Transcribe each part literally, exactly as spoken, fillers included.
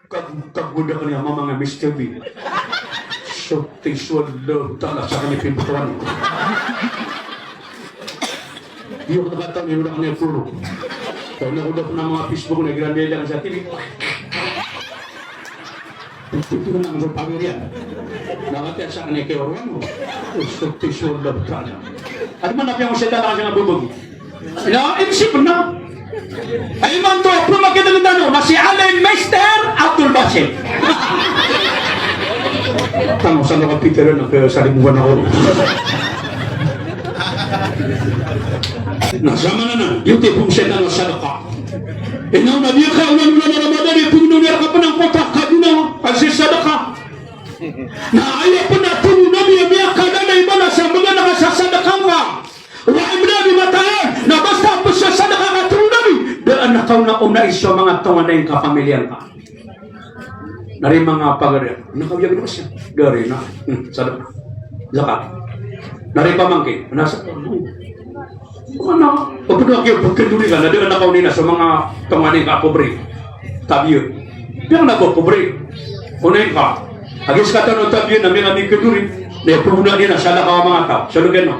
Kag-, kagoda kaniya mamang a Mister Bean. Soti so Allah Ta'ala sa kaniya pimbotowan. Iyo ko kata ni, wala kaniya puro. Kaya na ko da ko na mga Facebook na igira miyada sa T V. Ito na ang so pamilya. Nakatiya sa kaniya kaya orang mo. Soti so Allah Ta'ala. Ano man na piyang sa tala ka nga bubog? Na, M C pn na. Ay, imanto, pamakitan tano na si Allen Meister Abdul Basit. Tano, sa mga Peter na, kaya sa limugan ako. Na, sama na na, yung tipong siya na sadaka. Inaw na di ka, ulan-ulan na Ramadan, ipon na niya ka pa ng kotak, kadina, kasi sadaka. Na aya pn a toro o Nabi a miyakalala i balas a manga nakasasadaka ngka. Wa imla bi mataan, na basta pzasadaka ka, toro o Nabi, da a kaona-onai so manga tonganay ngka, pamilya ngka. Na ri manga pagari, na kawiya gino siya. Dari na, hmm, sadaka. Zakat. Na ri pamangkin, na sa, ano, pagkadori ka, na di ka nakaonay na so manga tonganay ngka a pobre. Tabiya. Di ka na ba pobre. Onay ka. Agi skatano tabiya na miyamikadori. Na aya pagona niyan na salakaw a manga taw. Sa lugan, no?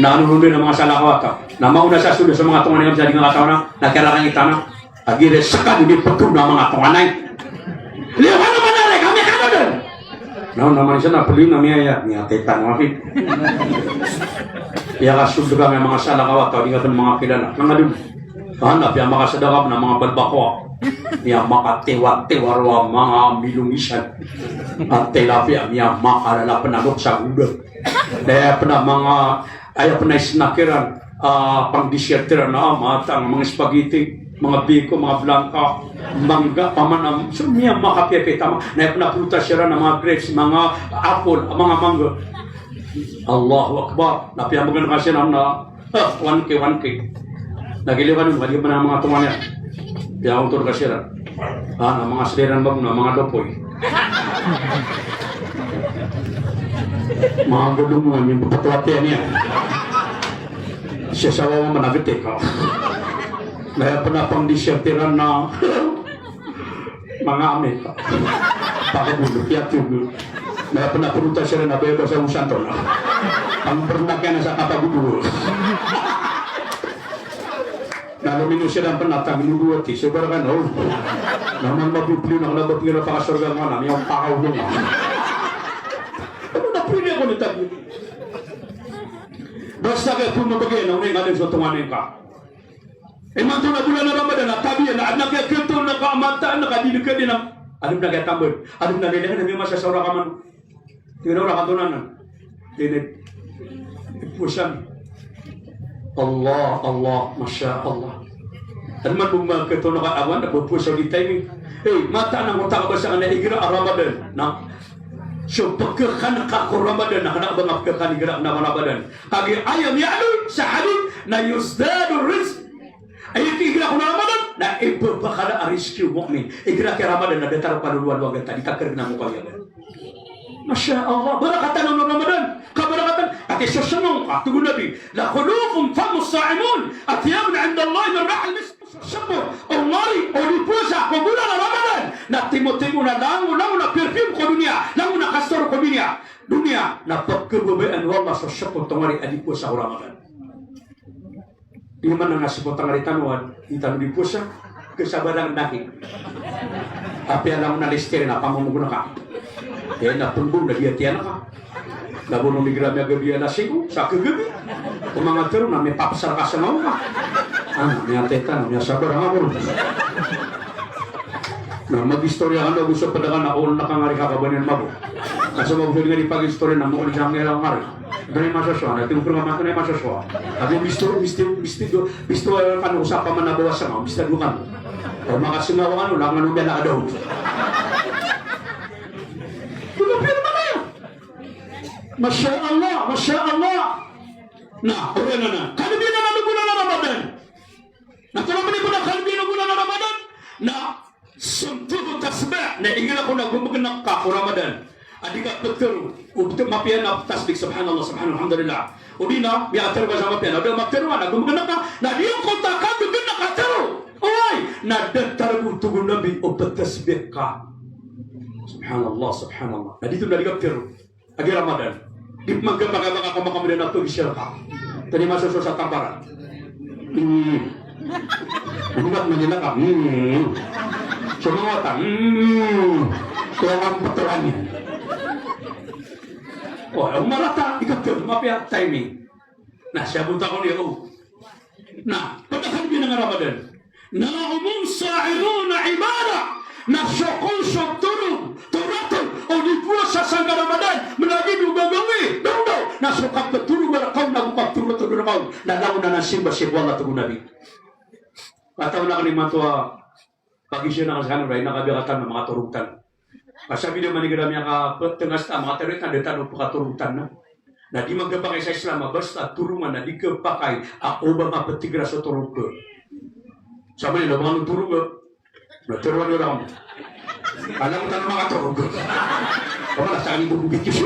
Na ano, na manga salakaw a taw. Na maona sa sold so manga tonganay ngka sa di nga kataw na, na kiyarakan kita na. Agi re, seka di pagkaona a manga tonganay. Liyo ka naman a re, kami ka na dn. Na, na man isa na peli na miyaya, miyatay tano aki. Iya ka sold ka nga manga salakaw a taw, di nga pn manga kilala. Nanga dn. Ana, piyamakasadaka pn a manga balbacoa. Miyamakatiwatiwa ron a manga milongisan. A tilapia, miyamakalala pn a loks a goda. Aya pn a manga, aya pn a snack iran, ah, pang-dessert iran, ah, matang, manga spaghetti, manga biko, manga blanca, mangga, paman, am, so, miyamakapiyapiya taman. Na aya pn a prutas iran, manga grapes, manga apple, manga mangga. Allahu Akbar. Na piyambagan ka siran na, ah, one K, one K. Na giliw ka dn, giliw ka dn a manga tonganay. Piyaontol ka siran. Ah, na manga sliran ba, na manga dopoy. Manga godong mo, miyambapatwatiyan iyan. Siya sa wawa managati ka. Na aya pn a pang-dessert iran na manga ami. Pakagodo, piyatog. Na aya pn a prutas iran na baya ba sa usan to na. Pangpernakyan sa kapagodo. Na lomino siran pn a tagnodo ati, so bara ka na, o. Na man mabibli na kna ba pira pakasorga ngka na, miyaw pakaw ngka. Ano na pwede ako na tagnodo? Basta ka pn mabagay na onay ngka dn so tonganay ngka. Imanto na bolan a Ramadan, a tabiya na, adn a kiyakito na ka, mataan na ka, di na ka, di na. Adn a kiyatambal. Adn a lilay na, miyamasa sa ora ka man. Tig iyan a ora ka tonanan. Di na. Iposan. Allah, Allah, Masha Allah. Adn man bo makito na ka awan, na bo posa di timing. Eh, mataan a ngka oto ka ba sa kna igira a Ramadan. Na. So, pkhakan ka ko Ramadan, na kna ba nga pkhakan igira a Ramadan. Kagiya aya miyaaloy sa hadith na yuzdadu rizq. Aya igira ko na Ramadan, na ipphakala a rizki o mu'min. Igira ki Ramadan na datar o kalolowalowa ganta, di ka kharig na mo kawiyagan. Masha Allah, barakatan o Ramadan. Kabarakatan, ati so sangong ka, tig o Nabi, la khulufu famis sa'imin, atyabu indallahi min rihil misk. Sopot o ngari o di powasa ko bolan a Ramadan na timotimo na langon, langon a perfume ko doniya, langon a kastor ko doniya. Doniya na pkhababayaan o Allah so sopot o ngari a di powasa ko Ramadan. Di man a nga sopot a ngari tano a di tano di powasa, kasabaran daki. Apiya langon a Listerine a pamamogn ka. Kaya na pmbo na di atiyan ka. Na bo no migira miyagabi a lasing o, sa kagabi. Ko manga tero na miyapapasar ka sa ngaw ka. Ana, miyatay tano, miyasabar a nga bo. Na mag-istorya kano ago so pd ka na, o, na kangari ka kabanan mabo. Na so mabo so di nga di pag-istorya na mo, o, di sa ngera ngari. Dai masosowa, na tig o pd ka, mato na masosowa. Ago misto, misto, misto, misto, eh, kano sa paman a bawas sa ngaw, misto do kano. O, makasingaw kano, na kano miyalakadaw. Tig o pd ka na. Masha Allah, Masha Allah. Na, oriyan anan. Kalbiyan anan o bolan a Ramadan. Na, kala mani ko na kalbiyan o bolan a Ramadan. Na, santo ko tasbih. Na, igira ko na gomgnk ka ko Ramadan a di ka ptero. O, ptero, mapiya na tasbih, subhanallah, subhanallah, alhamdulillah. O di na, miyatero ka sa mapiya na, o di na matero ka na, gomgnk ka. Na, di ko ta ka gomgnk ka tero. Oway! Na datar bo, tig o Nabi, o ptasbih ka. Subhanallah, subhanallah. Na di to na di ka piro. Agi Ramadan. Di pman ka baka, baka ka makamadana to di siya ka. Tadi masuk sa tamparan. Hmm. Hindi ka manila ka. Hmm. Sumawatan. Hmm. Kaya ang patulan niya. O, umarata, di ka piro, mapiya timing. Na, siyabot ako niyo. Na, pagkakalbi ng Ramadan. Na, umum sa'iruna ibada. Na, so kon so torog, toratol, o di powasa sangkai Ramadan, mlagid o gagawii, daw daw. Na, so kaptorog a rakaw na go kaptorog a rakaw. Na, langon anan simba sii ko Allah, tig o Nabi. Katawan akn imanto a Pagizaan akn sa kano, ray na kabiya katan na makatorog tano. Kasabi da manigara miyakaptngas ta, makatorog tano, da tano pkatorog tano. Na di magapakay sa Islam a basta torongan na di kapakay a oba ka ptigra so torog ka. Sa manila, oba ka torog ka. Na toroan iran. Alam tano makatorog. Oba na sa kano bubugit kasi.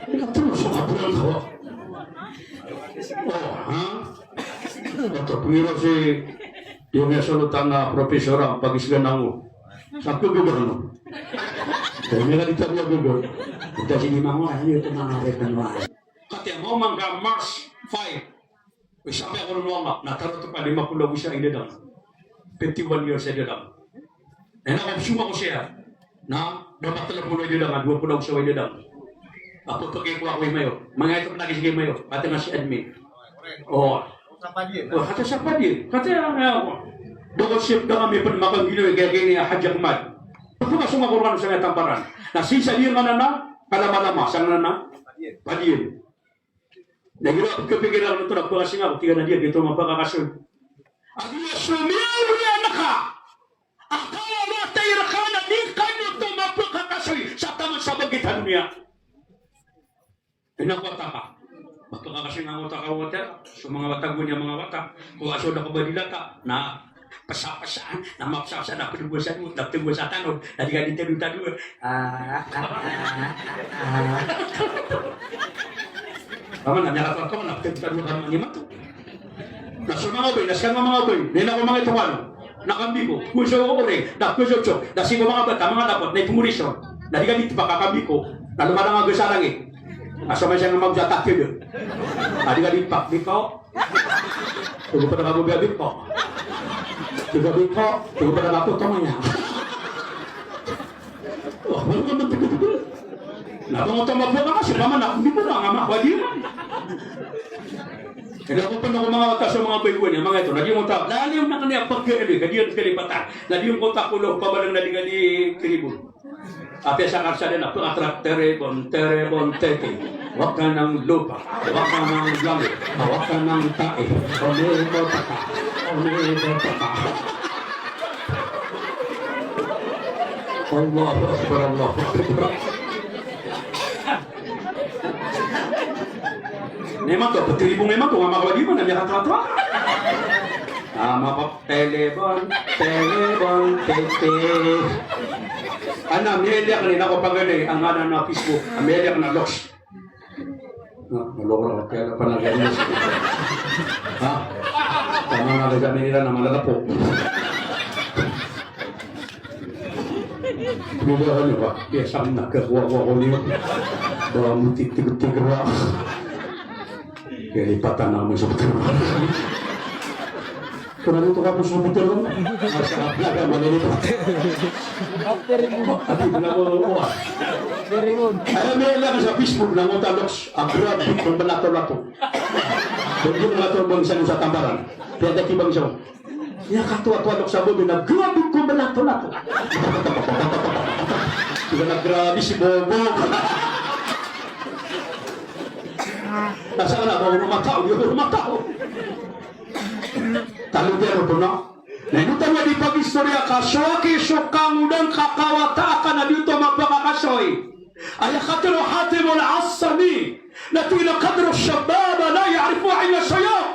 Ino tano so kapiran ka? O, ha? Oto, pngiro si, iyo nga solotan a professor a pagizaan ako. Sa kagagano. Kaya nga di tano gagano. Ito si Imam, ay, ito mga rekan mo. Katiya mo, mangga March five. Isa pa ako ron, na taro to pa lima polo ago isa i dadang. Fifty-one years i dadang. Na ino ko suma ko siya. Na dapat telo polo i dadang, dowa polo ago isa i dadang. Apo pagay ko ako i mayor. Manga ito pnaki sige mayor. Kata nga si admin. O. O, kata sa padi. Kata nga ako. Dokot siyap da kami pn makanggilaw, kaya kini Hajj Ahmad. Apo ka suma ko ron sa nga tamparan. Na sinsa di nga nana, kalamalama, sa nga nana. Padi. Na igira a pkhapikiran oto na pkhasinga ko, tig iyan a di, giyoto mapkhakasoy. A giya so miyawiya ngka a kawawatay rka na di ka giyoto mapkhakasoy sa taman sa bangkit a doniya. Ino ko wata ka? Mapkhakasoy nga wata ka, wata. So manga wata, gowani a manga wata. Kowa so da ko ba dilata na psapsa, na mapsapsa, na pdgosa dn, na pdgosa tanod, na di ka di tadotado. Ah, ah, ah, ah. Paman na miyakatotoo na pdgosa dn ka man imanto. Na so manga obay, na ska nga manga obay, na ino ko manga ito kano. Na kambi ko, koso ore, na koso chok, na sii ko manga bata, manga dapot, na ipmorison. Na di ka di tpak a kambi ko, na lomalang a gasa langit. Na so manga siya nga magosa takid. Na di ka di tpak, di ka o. Tig o pd a kago gabi ko. Tig o gabi ko, tig o pd a kago tomaya. O, wala ka man tig o tig o. Na pangotama pn ka, si paman na, di ko na nga mapadi man. Ino ko pn ko manga wata so manga obay gowani a manga ito, na di ko ta, lalayon akn iyan pagkhabi, ka di iyan kalipatan. Na di ko ta kolo pabalang na di ka di kiribon. Apiya sa karsada na pngatrak, teribon, teribon, tete. Waka ng lupa, waka ng langit, waka ng tae. Oneko taka, oneko taka. Allahu Akbar, Allahu Akbar. Na imanto, ptiribong imanto, nga makawadi man, na miyakatwatwa. Ah, mapa- Telebon, telebon, tete. Ana, miyailay akn, ino ko paganay, angkanan a Facebook, miyailay akn a loks. Na, malokor ako, kaya na panagan mo. Ha? Tama na, kaya minira na malalapo. Pinahan niyo ba? Kaya sa akin, nagkakuha-kuha ko niyo. Baka mo titig-tigra. Kaya lipatan na mo sa pagkakuha. Kung ano ito ka po sa pagkakuha? Asa ka pala ka malilipat? After mo. Ati, wala ko, wala ko, ah. After mo. Ay, may lang sa Facebook na mo taloks. Ah, grabe, kung balato-lato. Kung balato-lato, bang sa, sa tambaran. Kaya dati bang siya. Aya katoatoa loks a babay na grabe ko mbalato-lato. Tig iyan a grabe si Bobo. Na sa kna ba, o roo matao, di o roo matao. Talo di ano to na. Na ino tano di pag-istorya ka, so aki so kangodaan ka kawata ka na di oto mapakakasoy. Aya katharo o Hatim al-Asami, na tig iyan a qadru shababa la ya'rifu illa shayab.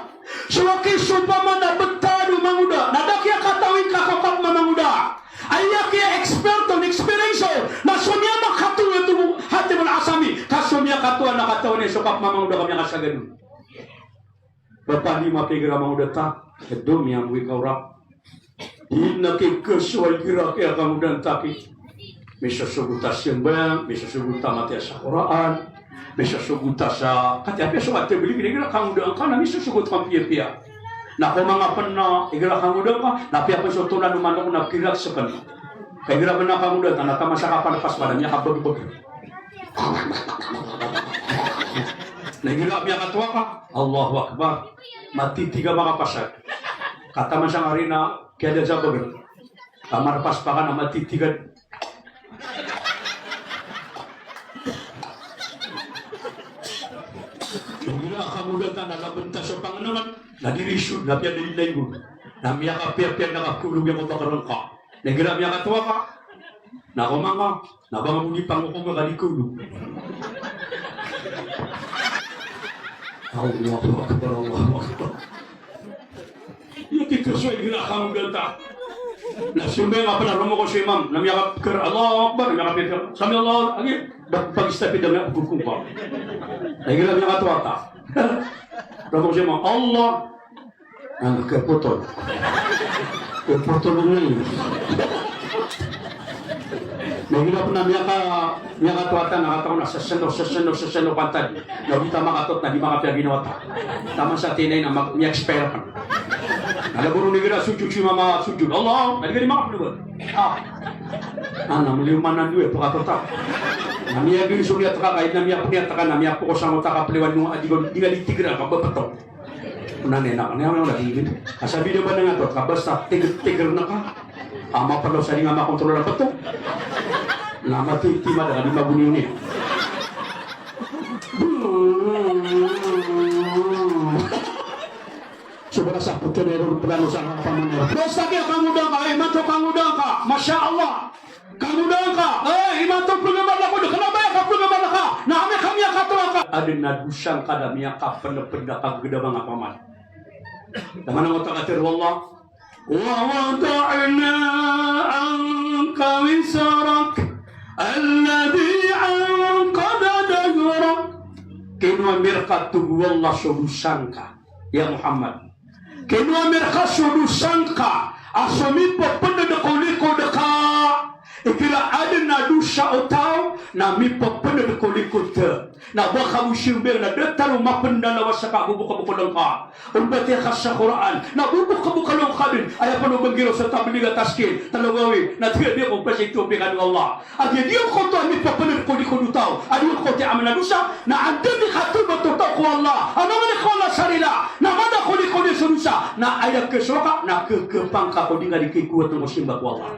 So aki so pamana btad o mangoda, na da kiya katawi ka ko kapmamangoda. Aya kiya expert on, experience on, na so miyakatowa, tig o Hatim al-Asami, ka so miyakatowa na katawan iyan so kapmamangoda ka miyakasagad on. Bapa di mapigira mangoda ta. Kado miyamboy ka orak. Di na kikesoway igira kiyakangodaan ta ki. Misosogot a sambayang, misosogot a mataya sa Qur'an, misosogot a sa, katii apiya so katabligh, igira kangodaan ka na misosogot ka piyapiya. Na ko manga pn na igira kangodaan ka, na apiya pn so tolan o manok na kirak sa pn. Ka igira pn na kangodaan ka, na taman sa kapalpas pn na miyakabagbag. Na igira miyakatowa ka, Allahu Akbar. Matitiga makapasad. Ka taman sangkari na kiyada sa bagr. Ka marpas paka na matitiga. Igira kangodaan ka na labnta so pangnngkn, na di risod, na piya di laigo. Na miyakapiyapiya na kakolog iyan ko bakrngka. Na igira miyakatowa ka, na ko manga, na ba nga bo di pangokong ka di kolog. Allahu Akbar, Allahu Akbar. Iya kikesoway igira kangodaan ta. Na sambayang a pn a romoko so imam, na miyakapkr, Allahu Akbar, na miyakapkr, Sami Allahu, agi, da pagistapid a miyakokong ka. Na igira miyakatowa ta. Romoko so imam, Allah. Ano, kapotol. Kapotol na iyan. Na igira pn a miyaka, miyakatowa ta na katawan a sasano, sasano, sasano pantad. Na di ta makatot, na di makapiya ginawa ta. Taman sa tinay na mag-, miya-expire pn. Na lagoro ni igira sujud, si mama sujud. Allah, na di ka di makapnobot. Ah. Ana, mliyo man a dowa, pakatot a. Na miyadowa so niyat ka, kagiya na miyapniyat ka, na miyapokosan o ta ka pliwan no, a di ko, di ka di tigra, ka ba pto. Onani na, onani na, onani na. Asabida ba nga to, ka basta tig-, tiger na ka. Ama pala sa di nga makontrol a beto. Na mati, tima da, di maguni-uni. Sobra sa putene ro plano sa nga pamanero. Basta kiyakangodaan ka, eh, imanto kangodaan ka. Masha Allah. Kangodaan ka, eh, imanto pnggabal ako, da kna ba aya ka pnggabal ka, na amay ka miyakatowa ka. Adn a dosa ngka da miyakapnpd a kagdam a manga paman. Da man a ngota katharo o Allah, "Wa wada'na anka wizrak, alladhi anqadha dhahrak." Kinowa ami rka, tig o Allah, so dosa ngka, ya Muhammad. Kinowa ami rka so dosa ngka a so mipepended ko likod ka. Igira aden a dosa o taw na mipepended ko likod, na ba ka bo simbir na datar o mapendalawas ka bo bokbokol ngka. Ombati ka sa Qur'an na bo bokbokol ngka den. Aya pen o benggiraw sa tablig a taskil, talo gawii, na tiga di ko pasi to pekado Allah. A giya di oto a mipepended ko likod o taw a di oto a amal a dosa, na anda di katobat o taw ko Allah, a mangni ko Allah sa rila, na mada ko likod iyan so dosa, na aya kesoka na kekepang ka ko di nga di kikowat ko simba ko Allah.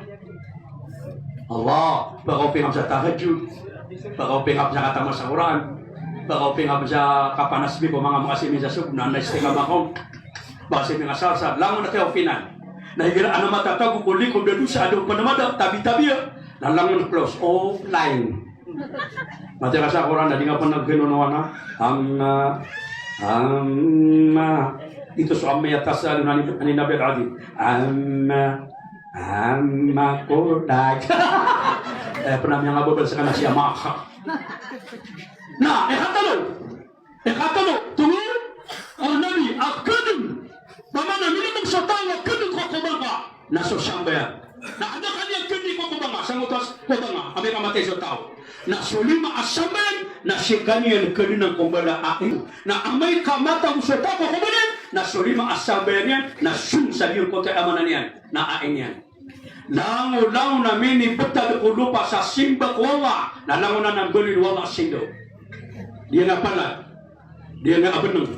Allah, ba ka opinga sa tahajjud, ba ka opinga sa katama sa Qur'an, ba ka opinga sa kapanas bi ko manga makasimin sa sub, na na istiqamah ko, ba kasi manga salsa, langon na kaya opinan. Na igira ana matatago ko likod a dosa, ado pen a mada, tabi-tabi, na langon close, offline. Mati ka sa Qur'an na di nga pen nagkenonoana. Amma, amma. Ito so amma yatasaaluna anin, anin naba'il adhim. Amma, amma kodak. Eh, pernah miyangababal sa kana siya maka. Na, eh, hatalo. Ikatlo, tig o Nabi, a keden, ba mana milimog so taw a keden ko kobanga na so sambayang. Na anda ka niyan keden ko kobanga, sangotas kobanga, amay ka matay so taw. Na so lima a sambayang, na sii ka niyan kedenan ko mbala a ino. Na amay ka matago so taw ko kobanga, na so lima a sambayang iyan, na song sa diyon ko tay amanan iyan, na ain iyan. Langolangon a minibetad ko lopa sa simba ko Allah, na langonan a mbaloy o Allah a sindaw. Di nga palad, di nga abeneng,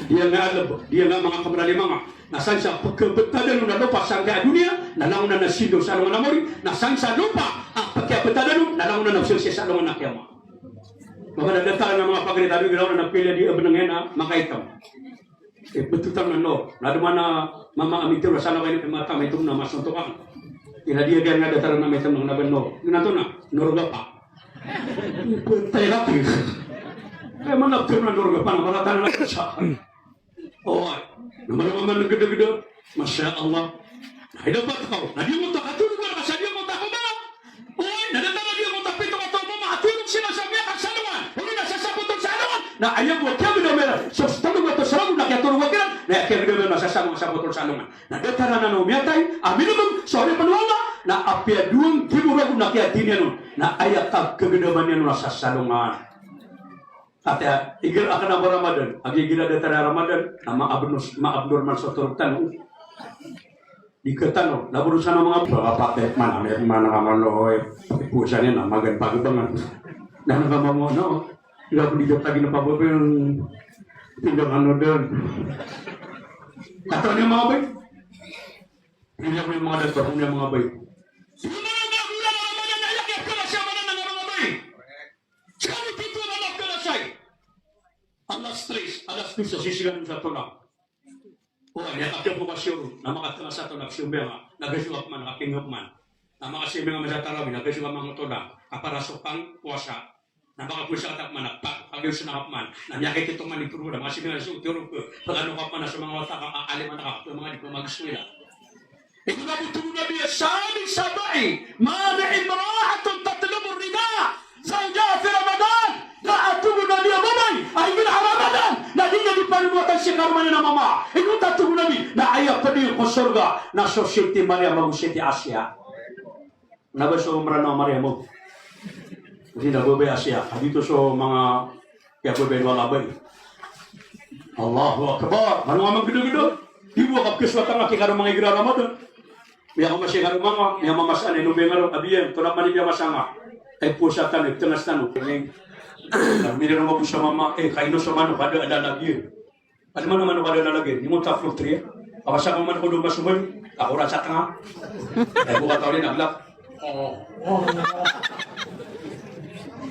di nga aleb, di nga manga kamrali manga. Na san sa pekebetadan on a lopa sangkai a doniya, na langonan a sindaw sa alongan a mori, na san sa lopa a pekebetadan on, na langonan a sosiya sa alongan a kiyama. Maka na datar a manga pagari tabi, langonan a pila di abeneng iyan a makaitem. Eh, betotan na no, na dema na mama a mitem na sana kay mata mitem na masontokan. Ina di a giya nga datar a mitem na ben no. Ina to na, norga pa. Betay lagi. Kay mana mitem na norga pa, na marata na sa. Oy, na mana mama na gede-gede. Masya Allah. Na ida pat kaw. Na di mo ta katulog ka sa di mo ta kobanga. Oy, na datar a di mo ta pito ka taw mama a tiyolog sina sa miyaka sa alongan. Odi na sasapotol sa alongan. Na aya bo a kiyabida mera so telo ka to sa ragon na kiyatolog a kiran. Na aya kiyagdam iyan na sasalongan sa botol sa alongan. Na datar anan o miyatay a minimum so oripn o Allah, na apiya dowa nggibo ragon na kiyatiniyan on, na aya kagdam iyan on na sasalongan. Ati a, igira akn a ba Ramadan, a gigira datar a Ramadan, na ma-abnor-, ma-abnormal so torog tano. Di khatano, na boro sa na manga ba, kapatay, mana, mana, mana, mana, oy, puwasa niyan na magaan pagbangan. Na, na, mama, no, ira ko di datar a gina pababa iyan, tindangan o dan. Katawan iyo manga bay. Ira ko iyo manga datar, iyo manga bay. Sino na manga gura na manga na aya kiyapagasiya mana na manga bay. Sino tito na manga kiyapagasiya. Alas tres, alas tres, sisigan sa tolak. O, aya kapiya bo ka siyoron, na makatanga sa tolak siyombay nga, na gazo ka pman, kakinga pman. Na makasiyombay nga masa tarawih, na gazo ka mangotola, kapara so pangpowasa. Na makapowasa ka pman, na pa, pagayos na ka pman. Na miyakitito man i program, makasiyombay nga so tiyorog ko, pagano ka pman, na so manga wata ka, a, alim anak ka, manga di ko mag-eskwela. Ino ba bo tig o Nabi, sabi, sab'i, ma min imra'atin tatlubur rida zawjiha fi Ramadan. Da a tig o Nabi a babay a igira Ramadan na di niyan di panonowatan si karoma niyan a mama. Ino ta tig o Nabi, na aya pd iyan ko sorga na so Siti Maryam ago Siti Asiya. Na ba so Mranaw a Maryam o? Di na babay a Asiya. Adi to so manga kiyababay o Allah bay. Allahu Akbar. Mano nga manggdagda. Di bo a kapkasowatan nga ki karoma nga igira Ramadan. Miyakamasa i karoma nga, miyamamasa na ino bengaro, a biyan, tonaa pman i miyamasa nga. Ay powasa tano, iptangas tano. Na minironga bo so mama, eh, kaino so manok a da a lalagiyan. Ano man a manok a da a lalagiyan, ino ta flutri. Awasa ko manok o dowa masomay, ako ra sa tanga. Ay, bo kataw rin, aglak. Oo. Oo.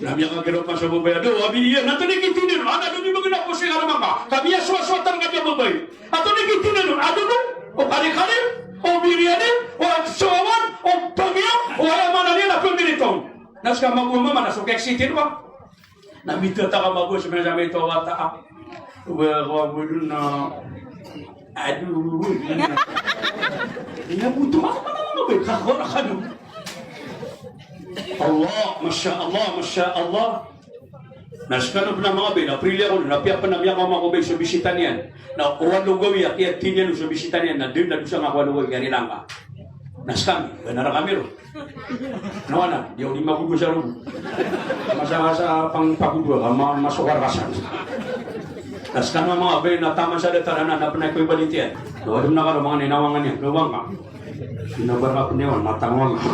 Na miyakagiraw pman so babay a, do, a biyan, na tonaa i kitiniyan, ana, do, di ba gina powasa i karoma nga. Ka miyasowasowatan ka kiyababay. Antonaa i kitiniyan on? Adodo, o kari-kari, o biryani, o sowawan, o bangya, o aya maana niyan na pmirito. Na ska mambo a mama na so ka-excited ba. Na mithata ka mambo so miyamito a wata a. Wa, wa, wa, na. Adodo. Na buto ka pman a mama ba, kakora ka do. Allah, masha Allah, masha Allah. Na skano pn a manga bay, na prili ako, na apiya pn a miyakaoma ko bay so bisita niyan. Na o walo gawii a kiyatiniyan on so bisita niyan, na dn na dosa nga ko walo gawii a rilangka. Na skami, ba na rk ami ron. Na wana, di ako di magodo sa rogo. Masa, masa pang pagodo, ma-, masokar ka san. Na skano a manga bay, na taman sa datar anan, na pn a iko ibalit iyan. Na wado na karo manga ninawangan iyan, gawang ka. Inabar ka pn iyan, matangwang ka.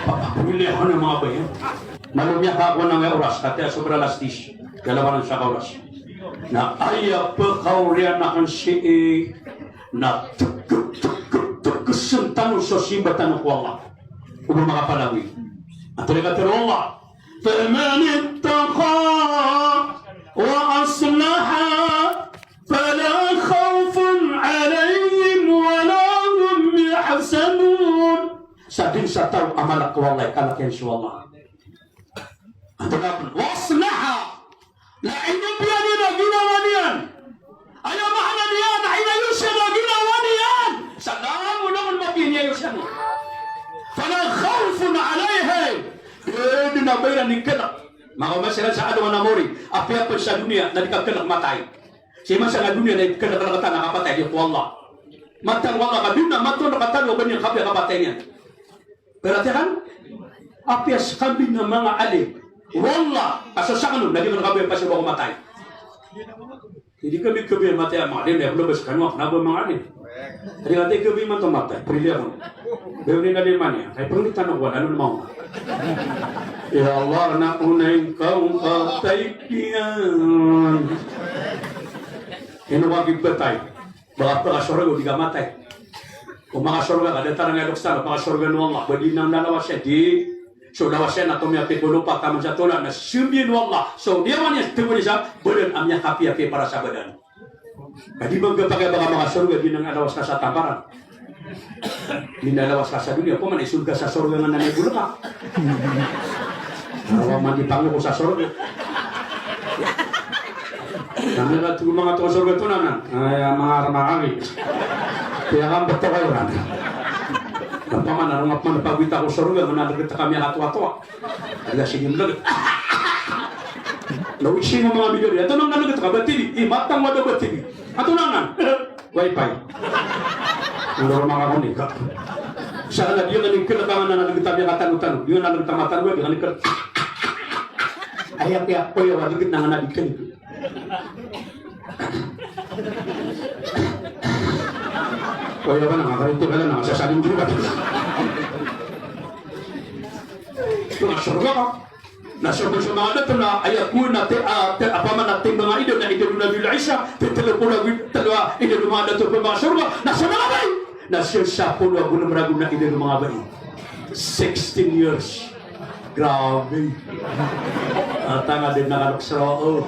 Pa-, pamilya ko na manga bay, eh. Malo miyakakowa na nga oras, katii a sobra alas diyes. Kalawanan sa ka oras. Na aya pkaoriyan akn sii na tg-, tg-, tg-, tgsan tano so simba tano ko Allah. O ba makapalagoy. Antonaa i katharo o Allah? Faman ittaqa wa aslaha fala khawfun alayhim wa la hum yahzanun. Sa dn sa taw a malk o Allah i kalk iyan so Allah. Antonaa pn? Wa aslaha. Na inopiya niyan a ginawa niyan. Aya maana niyan na inayos iyan a ginawa niyan. Sa langon-langon mapiya inayos iyan. Fala khawfun alayhim. Di dn a ba iran ikalk. Makaoma siran sa alongan a mori. Apiya pn sa doniya na di kakalk matay. Sii man sa doniya na ikalk rktano a kapatay, di ko Allah. Matag o Allah ka doniya, matag o Allah ka tano a ba niyan kapiya kapatay niyan. Perhatikan, apiya skami na manga alim. Wallah, a so sakn on, na di kami kapiya pasiba ko matay. Di kami kapiya matay a manga alim, na di kami kapiya matay, prili ako. Bawni na di mani, kay pangni tano ko, ano naman. Ya Allah, na unay ka, patay kiyan. Ino ka kipatay? Baka pakasorga o di ka matay. O makasorga ka, datar a nga loks tano, pakasorga o Allah, ba di nang lalawas iyan, di so lawas iyan na tomiyapiya ko lopa taman sa tola, na sambiyan o Allah so niyawa niyan, timo niyan sa badan a miyakapiyapiya para sa badan. Ka di ba gapakay a baka makasorga, di nang alawas ka sa tamparan. Di nang alawas ka sa doniya, opama na isold ka sa sorga nga na may bolka. Awa man di pangoko sa sorga. Na miyakatgo manga tokaw sorga to nanan. Ay, manga rama kami. Kaya ka mbto kayo ran. Opama na rongap man pagwita ko sorga, manalgit kami a katoatoa. Ala, sige mlgit. Lawit sii mo manga bidari. Ato nang nalgit Ba T V, i matang wada ba T V. Antonaa nan? Wifi. Anda manga koni ka. Sa kala di nga ningkir ka nga na nalgit a miyakatano-tano. Di nga nalgit a matano, di nga ningkir. Aya kiya, koya wa lgit na nga na di kani. Koya wa na nga karito kala na nga sasalim di ba. Ito na sorga ka. Na so, so manga dato na aya ko na ti-, ah, ti-, apa man na timbang a idad na idad o Nabi Isa, ti-, telo polo ago telo a idad o manga dato ko manga sorga, na so manga bai. Na so sapolo ago nem ragon na idad o manga bai. Sixteen years. Grabe. Ata nga di na kalok sero.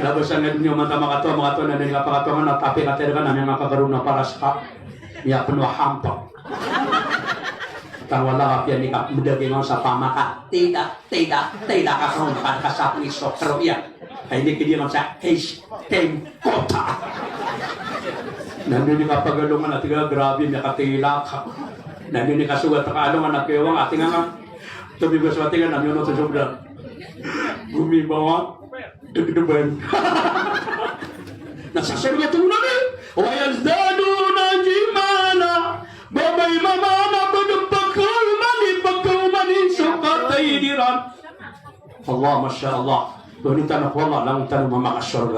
Kna ba sa nga di niyo mata makatoa, makatoa na di nga pakatoa nga na tapi ka tero ka na miyangakagaro na paras ka. Miyapeno a hampa. Tangwala ka piya ni ka mdagi nga sa pamaka. Tida, tida, tida ka sa pamaka sa pngiso karo iya. Ay di kidi nga sa case, came kota. Nandi ni ka pagalongan a tiga grabe miyakatila ka. Nandi ni ka sugat ka alongan a kewang a tinga nga. Tobi ba sa tinga na miyono to sobra. Gumi bawa. Degdeban. Na sa sorga to na ni. Wa yazdaduna imana. Babay mamana ba dn pakaomani, pakaomani so katay diran. Allah, masha Allah. Doni tano ko Allah, langon tano mamakasorga.